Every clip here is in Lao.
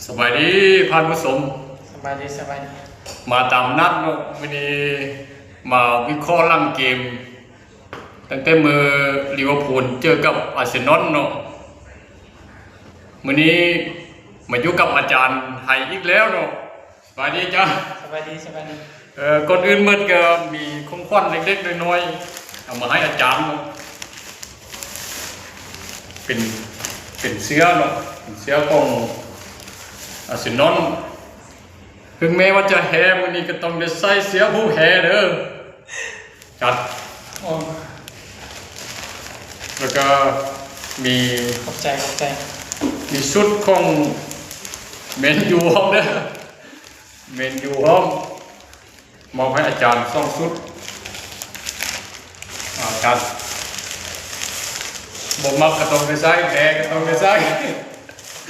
ສະບາຍດີທ່ານຜູ້ຊົມ. ສະບາຍດີ ສະບາຍດີ. ມາຕາມນັດເນາະ, ມື້ນີ້ມາວິເຄາະຫຼັງເກມ ຕັ້ງແຕ່ມື້ລິເວີພູນເຈີກັບອາເຊນອນເນາະ. ມື້ນີ້ມາຢູ່ກັບອາຈານໄຮອີກແລ້ວເນາະ. ສະບາຍດີອາຈານ. ສະບາຍດີ ສະບາຍດີ. ເອີ ກ່ອນອື່ນໝົດກໍມີຂອງຂວັນເລັກໆນ້ອຍໆ ເອົາມາໃຫ້ອາຈານເນາະ. ເປັນ ເປັນເສື້ອເນາະ, ເປັນເສື້ອຂອງອາເຊນອນ. ເຖິງແມ້ວ່າຈະແຮ ມື້ນີ້ກໍຕ້ອງໄດ້ໃສ່ເສື້ອຜູ້ແຮເດີ. ຈັດ. ໂອ້ ແລ້ວກໍມີ ຂອບໃຈ ຂອບໃຈ. ມີຊຸດຂອງແມນຢູພ້ອມເດີ, ແມນຢູພ້ອມ. ມອບໃຫ້ອາຈານສອງຊຸດ. ອາຈານບໍ່ມັກກໍຕ້ອງໄດ້ໃຊ້, ແຮກໍຕ້ອງໄດ້ໃຊ້. ຂອບ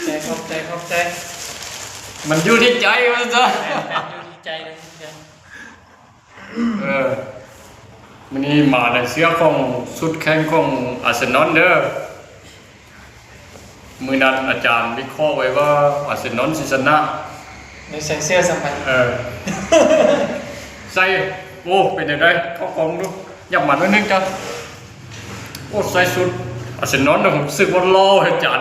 ໃຈ ຂອບໃຈ ຂອບໃຈ. ມັນຢູ່ທີ່ໃຈວ່າຊັ້ນຊະ. ແມ່ນ ແມ່ນ ຢູ່ທີ່ໃຈເລີຍ. ເອີ ມື້ນີ້ມາໃນເສື້ອຂອງ ຊຸດແຂ່ງຂອງອາເຊນອນເດີ. ມື້ນັ້ນອາຈານວິເຄາະໄວ້ວ່າອາເຊນອນຊິຊະນະ. ໄດ້ໃສ່ເສື້ອສ່ຳໃດ? ເອີ ໃສ່ ໂອ້ ເປັນຈັ່ງໃດ? ເຂົ້າກ້ອງດູ ຫຍັບມາໜ້ອຍໜຶ່ງຈ້ະ. ໂອ້ ໃສ່ຊຸດອາເຊນອນ ຮູ້ສຶກວ່າຫຼໍ່ອາຈານ.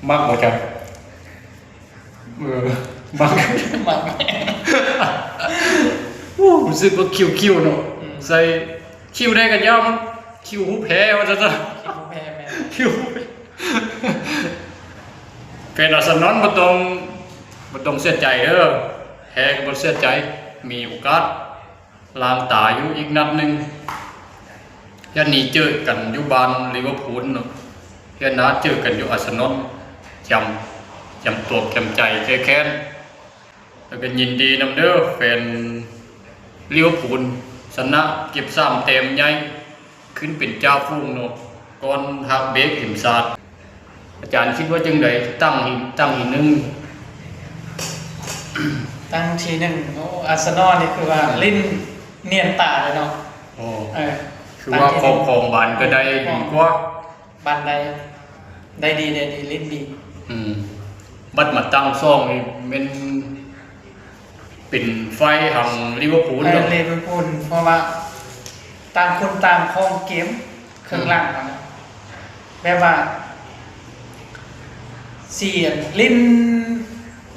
ມັກບໍ່ຈັກ? ເອີ ມັກ ມັກ. ໂອ້ ຮູ້ສຶກວ່າຄິ້ວໆເນາະ. ອືມ ໃສ່ຄິ້ວໃດກໍຢ່າ ມັນຄິ້ວຮູບແຮວ່າຊັ້ນຊະ. ຄິ້ວຮູບແຮ ແມ່ນ ຄິ້ວຮູບແຮ. ແຟນອາເຊນອນບໍ່ຕ້ອງ ບໍ່ຕ້ອງເສຍໃຈເດີ, ແຮກໍບໍ່ເສຍໃຈ, ມີໂອກາດ ລ້າງຕາຢູ່ອີກນັດໜຶ່ງ. ເທື່ອນີ້ເຈີກັນຢູ່ບ້ານລິເວີພູນເນາະ, ເທື່ອໜ້າເຈີກັນຢູ່ອາເຊນອນ. ຈຳ ຈຳຕົວຈຳໃຈແກ້ແຄ້ນ. ແລ້ວກໍຍິນດີນຳເດີ ແຟນລິເວີພູນຊະນະ ເກັບສາມແຕ້ມໃຫຍ່ ຂຶ້ນເປັນຈ່າຝູງເນາະ ກ່ອນຮັກເບກເຂັມສາດ. ອາຈານຄິດວ່າຈັ່ງໃດ? ຕັ້ງທີ ຕັ້ງທີໜຶ່ງ ຕັ້ງທີໜຶ່ງ. ໂອ້ ອາເຊນອນນີ້ຄືວ່າ ອືມ ຫຼິ້ນນຽນຕາເລີຍເນາະ. ໂອ້ ເອີ ຄືວ່າຄອບຄອງບານກໍໄດ້ດີກວ່າ ບານໄດ້ ໄດ້ດີ ໄດ້ດີ ຫຼິ້ນດີ. ອືມ ບັດມາຕັ້ງສອງນີ້ແມ່ນ ເປັນຝ່າຍທາງລິເວີພູນເນາະ. ເອີ ລິເວີພູນ ເພາະວ່າຕ່າງຄົນຕ່າງຄອງເກມເຄິ່ງຫຼັງຫັ້ນນະ. ອືມ ແບບວ່າຊິຫຼິ້ນ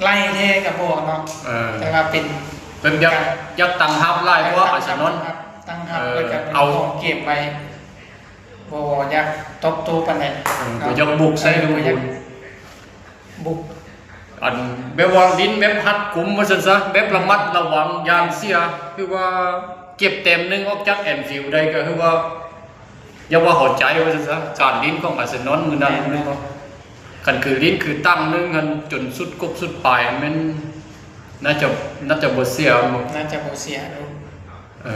ໄລ່ແທ້ກໍບໍ່ເນາະ. ເອີ ແຕ່ວ່າເປັນ ເປັນຢາກ ຢາກຕັ້ງຮັບຫຼາຍກວ່າອາເຊນອນ. ຕັ້ງຮັບ ເອີ ແລ້ວກໍເອົາຄອງເກມໄວ້ ບໍ່ຢາກຕອບໂຕ້ປານໃດ. ເອີ ເນາະ ບໍ່ຢາກບຸກໃສ່ ເອີ ບໍ່ຢາກບຸກ ອັນແບບວ່າຫຼິ້ນແບບຮັດກຸມວ່າຊັ້ນຊະ, ແບບລະມັດລະວັງຢ່າງເສຍ. ຄືວ່າເກັບແຕ້ມໜຶ່ງອອກຈາກແອນຟິວໄດ້ ກໍຄືວ່າຢ່າວ່າພໍໃຈວ່າຊັ້ນຊະ. ການຫຼິ້ນຂອງອາເຊນອນມື້ນັ້ນ ແມ່ນ ແມ່ນບໍ່? ຄັນຄືຫຼິ້ນຄືຕັ້ງໜຶ່ງຫັ້ນ ຈົນສຸດກົກສຸດປາຍ ແມ່ນໜ້າຈະ ໜ້າຈະບໍ່ເສຍ. ໜ້າຈະບໍ່ເສຍ. ເອີ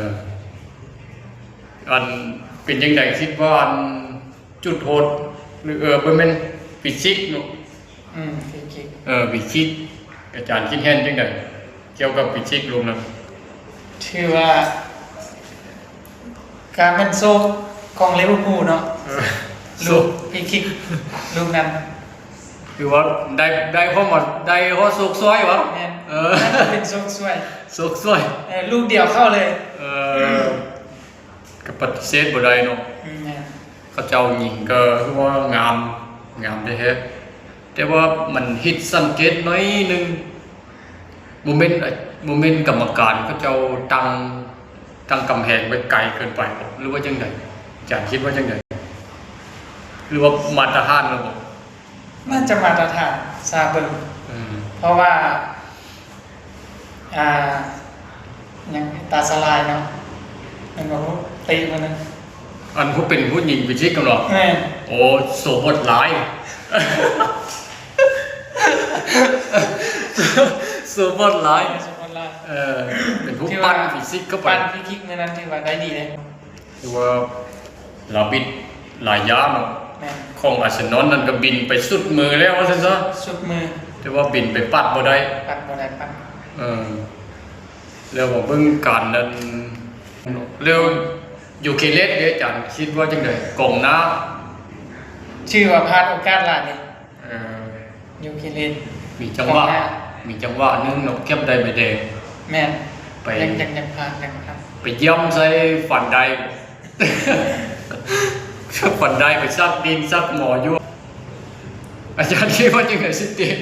ອັນເປັນຈັ່ງໃດ? ຄິດວ່າອັນ ຈຸດໂທດ ຫຼື ເອີ ບໍ່ແມ່ນ ຟຣີຄິກເນາະ. ອືມ ຟຣີຄິກ. ເອີ ຟຣີຄິກ ອາຈານຄິດເຫັນຈັ່ງໃດກ່ຽວກັບຟຣີຄິກລູກນັ້ນ? ຖືວ່າການແມ່ນໂຊກຂອງລິເວີພູນເນາະ. ເອີ ລູກຟຣີຄິກລູກນັ້ນ ຖືວ່າໄດ້ ໄດ້ຮອດມາ ໄດ້ຮອດໂຊກຊ່ວຍຫວາ? ແມ່ນ. ເອີ ເປັນໂຊກຊ່ວຍ ໂຊກຊ່ວຍ. ເອີ ລູກດຽວເຂົ້າເລີຍ. ເອີ ກໍປະຕິເສດບໍ່ໄດ້ເນາະ. ອືມ ແມ່ນ. ເຂົາເຈົ້າຍິງກໍຄືວ່າງາມ ງາມແທ້ໆ ແຕ່ວ່າມັນຜິດສັງເກດໜ້ອຍໜຶ່ງ. ບໍ່ແມ່ນ ບໍ່ແມ່ນກຳມະການເຂົາເຈົ້າຕັ້ງ ຕັ້ງກຳແພງໄວ້ໄກເກີນໄປບໍ ຫຼືວ່າຈັ່ງໃດ? ອາຈານຄິດວ່າຈັ່ງໃດ? ຫຼືວ່າມາດຕະຖານແລ້ວບໍ? ໜ້າຈະມາດຕະຖານ ຊາເບິ່ງ. ອືມ ເພາະວ່າ ອ່າ ຍັງຕາສະຫຼາຍເນາະ ແມ່ນບໍ່? ເຕະມື້ນັ້ນ ອັນຜູ້ເປັນຜູ້ຍິງຟຣີຄິກຫັ້ນເນາະ. ແມ່ນ. ໂອ້ ໂຊບົດຫຼາຍ ໂຊບົດຫຼາຍ ໂຊບົດຫຼາຍ. ເອີ ເປັນຜູ້ ຖືວ່າ ປັ່ນຟຣີຄິກເຂົ້າໄປ ປັ່ນຟຣີຄິກມື້ນັ້ນຖືວ່າໄດ້ດີເດ້. ຖືວ່າລາວບິດຫຼາຍຢ່າງເນາະ. ແມ່ນ. ຂອງອາເຊນອນນັ້ນກໍບິນໄປສຸດມືແລ້ວວ່າຊັ້ນຊະ ສຸດມື ແຕ່ວ່າບິນໄປປັດບໍ່ໄດ້ ປັດບໍ່ໄດ້ ປັດ. ເອີ ແລ້ວມາເບິ່ງການນັ້ນ ແລ້ວຢູເຄເລສເດ ອາຈານຄິດວ່າຈັ່ງໃດ? ກອງໜ້າ ຊື່ວ່າພາດໂອກາດຫຼາຍເດ້. ເອີ ຢູ່ກິເລນ ມີຈັງຫວະ ມີຈັງຫວະໜຶ່ງເນາະ ເກັບໄດ້ໃບແດງ. ແມ່ນ ໄປ ຍັງ ຍັງ ຍັງພາດ ຍັງພາດ ໄປຢ້ຳໃສ່ຟັນໄດ ຟັນໄດ ໄປສັກດິນສັກໝໍຢູ່. ອາຈານຄິດວ່າຈັ່ງໃດຊິເຕະ?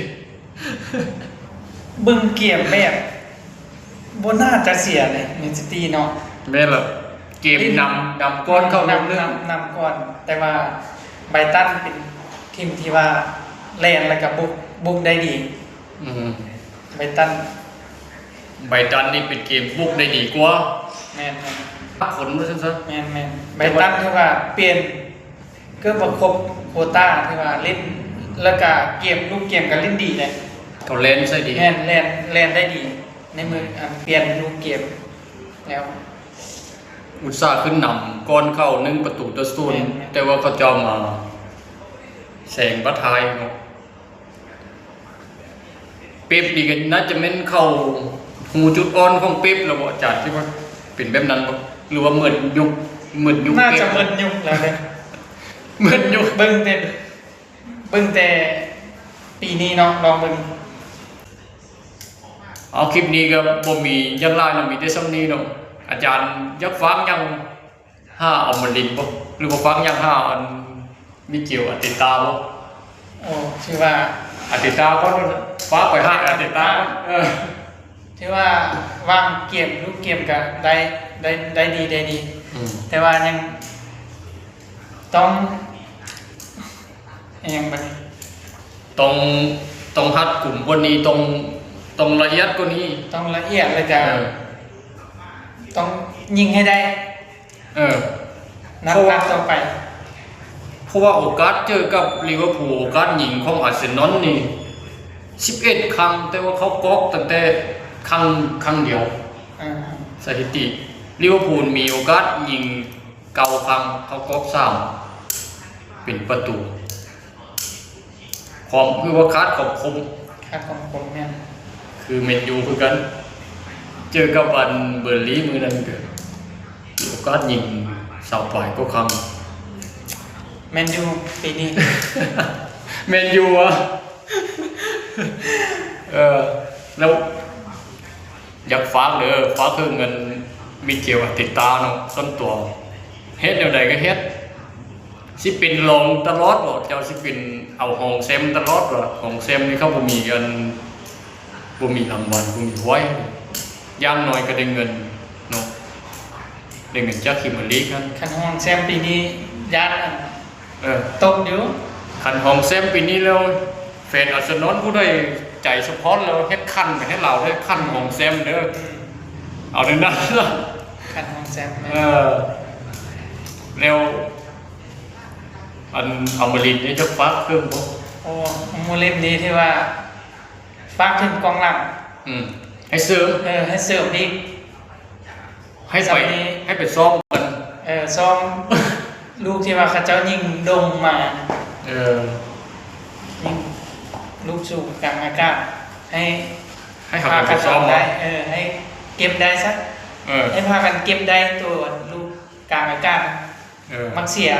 ເບິ່ງເກມແບບບໍ່ໜ້າຈະເສຍເດ ແມນຊິຕີເນາະ. ແມ່ນລະ ເກມນຳ ນຳກ່ອນເຂົ້າ ນຳ ນຳ ນຳກ່ອນ ແຕ່ວ່າໄບຕັນເປັນທີມທີ່ວ່າແລ່ນແລ້ວກະບຸກ ບຸກໄດ້ດີ. ອືມ ໄບຕັນ ໄບຕັນນີ້ເປັນເກມບຸກໄດ້ດີກວ່າ. ແມ່ນໆ ຄົນວ່າຊັ້ນຊະ. ແມ່ນໆ ໄບຕັນຖືວ່າປ່ຽນ ເກືອບວ່າຄົບໂຄຕ້າ ທີ່ວ່າຫຼິ້ນ ແລ້ວກະເກມ ລູກເກມກໍຫຼິ້ນດີເດ້. ເຂົາແລ່ນໃສ່ດີ. ແມ່ນ ແລ່ນ ແລ່ນໄດ້ດີ ໃນມື້ອັນປ່ຽນລູກເກມແລ້ວ. ອຸດສາຂຶ້ນນຳກ່ອນເຂົ້າໜຶ່ງປະຕູຕໍ່ສູນ ແມ່ນໆ ແຕ່ວ່າເຂົາເຈົ້າມາແຊງປະທ້າຍເນາະ. ເປັບນີ້ກໍໜ້າຈະແມ່ນເຂົ້າຮູຈຸດອ່ອນຂອງເປັບແລ້ວບໍ່ ອາຈານ ທີ່ວ່າເປັນແບບນັ້ນບໍ່ ຫຼືວ່າໝົດຍຸກ ໝົດຍຸກ ໜ້າຈະໝົດຍຸກແລ້ວເດ້ ໝົດຍຸກ. ເບິ່ງແຕ່ ເບິ່ງແຕ່ປີນີ້ເນາະ ລອງເບິ່ງ. ເອົາ ຄລິບນີ້ກໍບໍ່ມີຫຍັງຫຼາຍເນາະ ມີແຕ່ສ່ຳນີ້ເນາະ. ອາຈານຢາກຝາກຫຍັງ ຫາອາມາລິນບໍ່ ຫຼືວ່າຝາກຫຍັງຫາອັນມິເກວອາເຕຕາບໍ່? ໂອ້ ຖືວ່າອາເຕຕາກ່ອນ ຝາກໄປຫາອາເຕຕາກ່ອນ. ເອີ ຖືວ່າວາງເກມ ລູກເກມກະໄດ້ ໄດ້ ໄດ້ດີ ໄດ້ດີ. ອືມ ແຕ່ວ່າຍັງຕ້ອງ ອີຫຍັງບັດນີ້ ຕ້ອງ ຕ້ອງຮັດກຸມກວ່ານີ້ ຕ້ອງ ຕ້ອງລະອຽດກວ່ານີ້ ຕ້ອງລະອຽດ ແລ້ວກະ ເອີ ຕ້ອງຍິງໃຫ້ໄດ້. ເອີ ນັດ ນັດຕໍ່ໄປ ເພາະວ່າ ເພາະວ່າໂອກາດເຈີກັບລິເວີພູ ໂອກາດຍິງຂອງອາເຊນອນນີ້ສິບເອັດຄັ້ງ ແຕ່ວ່າເຂົາກອກຕັ້ງແຕ່ຄັ້ງ ຄັ້ງດຽວ. ອາ ສະຖິຕິ ລິເວີພູມີໂອກາດຍິງເກົ້າຄັ້ງ ເຂົາກອກສາມເປັນປະຕູ. ຄວາມ ຄືວ່າຂາດຄວາມຄົມ ຂາດຄວາມຄົມ ແມ່ນ ຄືແມນຢູຄືກັນ ເຈີກັບອັນເບີນລີມື້ນັ້ນ ກໍມີໂອກາດຍິງຊາວປາຍກວ່າຄັ້ງ. ແມນຢູປີນີ້ ແມນຢູ ເອີ ແລ້ວ ຢາກຝາກເດີ ຝາກເຖິງອັນມິເກວອາເຕຕາເນາະ ສ່ວນຕົວເຮັດແນວໃດກໍເຮັດ ຊິເປັນລອງຕະຫຼອດບໍ? ເຈົ້າຊິເປັນເອົາຮອງແຊມຕະຫຼອດບໍ? ຮອງແຊມນີ້ເຂົາບໍ່ມີອັນ ບໍ່ມີລາງວັນ ບໍ່ມີຫວຍ ຢ່າງໜ້ອຍກໍໄດ້ເງິນເນາະ ໄດ້ເງິນຈາກພຣີເມຍລີກຫັ້ນ. ຄັນຮອງແຊມປີນີ້ຢ້ານອັນ ເອີ ຕົກຢູ່ ຄັນຮອງແຊມປີນີ້ແລ້ວ ແຟນອາເຊນອນຜູ້ໃດໃຈສະພອນແລ້ວ ເຮັດຂັນໄປໃຫ້ລາວເດີ ຂັນຮອງແຊມເດີ. ອືມ ເອົາແນວນັ້ນ ຂັນຮອງແຊມ ເອີ ແລ້ວອັນອາມາລິນນີ້ຈະຝາກເພີ່ມບໍ່? ໂອ້ ອາມາລິນນີ້ຖືວ່າຝາກເຖິງກອງຫຼັງ ອືມ ໃຫ້ເສີມ ເອີ ໃຫ້ເສີມອີກ ໃຫ້ໄປ ໃຫ້ໄປຊ້ອມກັນ ເອີ ຊ້ອມລູກທີ່ວ່າເຂົາເຈົ້າຍິງດົງມາ ເອີ ຍິງລູກສູງກາງອາກາດ ໃຫ້ ໃຫ້ເຂົາໄປຊ້ອມໄດ້ ເອີ ໃຫ້ເກັບໄດ້ຊະ ເອີ ໃຫ້ພາກັນເກັບໄດ້ໂຕລູກກາງອາກາດ ເອີ ມັກເສຍ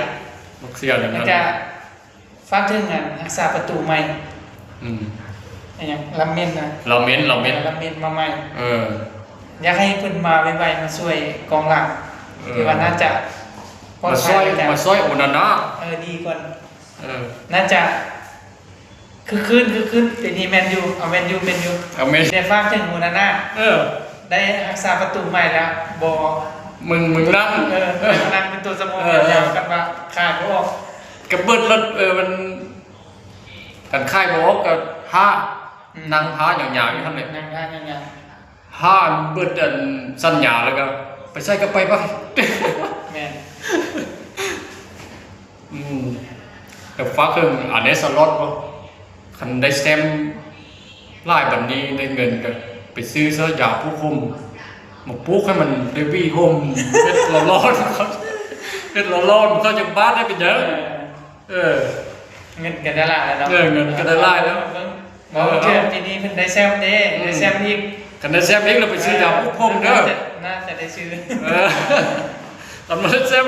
ມັກເສຍ ແລ້ວກະ ຝາກເຖິງອັນຮັກສາປະຕູໃໝ່ ອືມ ອີຫຍັງ ລາເມັນນະ ລາເມັນ ລາເມັນ ເອີ ລາເມັນມາໃໝ່ ເອີ ຢາກໃຫ້ເພິ່ນມາໄວໆ ມາຊ່ວຍກອງຫຼັງ ເອີ ທີ່ວ່າໜ້າຈະ ມາຊ່ວຍ ມາຊ່ວຍໂອນານາ ເອີ ດີກ່ອນ ເອີ ໜ້າຈະຄຶກຄື້ນ ຄຶກຄື້ນ ປີນີ້ແມ່ນຢູ່ ເອົາ ແມ່ນຢູ່ ແມ່ນຢູ່ ເອົາ ແມ່ນ ແຕ່ຝາກເຖິງໂອນານາ ເອີ ໄດ້ຮັກສາປະຕູໃໝ່ແລ້ວ ບໍ່ ມຶງ ມຶງນັ່ງ ເອີ ນັ່ງເປັນຕົວສຳຮອງ ເອີ ກັນວ່າຂາຍບໍ່ອອກ ກໍເບິດລະ ເອີ ມັນ ຄັນຂາຍບໍ່ອອກກໍຖ້າ ອືມ ນັ່ງຖ້າຍາວໆຢູ່ຫັ້ນແຫຼະ ນັ່ງຖ້າຍາວໆ ຖ້າເບິດອັນສັນຍາແລ້ວກໍໄປໃສກໍໄປ ໄປ ແມ່ນ ອືມ ແຕ່ຝາກເຖິງອາເນສ ສະລັອດບໍ່ ຄັນໄດ້ແຊມ ຫຼາຍປານນີ້ໄດ້ເງິນກໍໄປຊື້ເສື້ອຢາປູກຫົ່ມ ມາປູກໃຫ້ມັນໄດ້ຫວີຫົ່ມ ເຮັດຫຼໍ່ໆ ເຮັດຫຼໍ່ໆ ເຂົາຈະບາດໄດ້ເປັນຫຍັງ ເອີ ເອີ ເງິນກໍໄດ້ຫຼາຍແລ້ວເນາະ ເອີ ເງິນກໍໄດ້ຫຼາຍແລ້ວ ເອີ ເອີ ເທື່ອປີນີ້ເພິ່ນໄດ້ແຊມເດ້ ເອີ ໄດ້ແຊມອີກ ຄັນໄດ້ແຊມອີກແລ້ວໄປຊື້ຢາປູກຫົ່ມເດີ ໜ້າຈະ ໜ້າຈະໄດ້ຊື້ ເອີ ຄັນບໍ່ໄດ້ແຊມ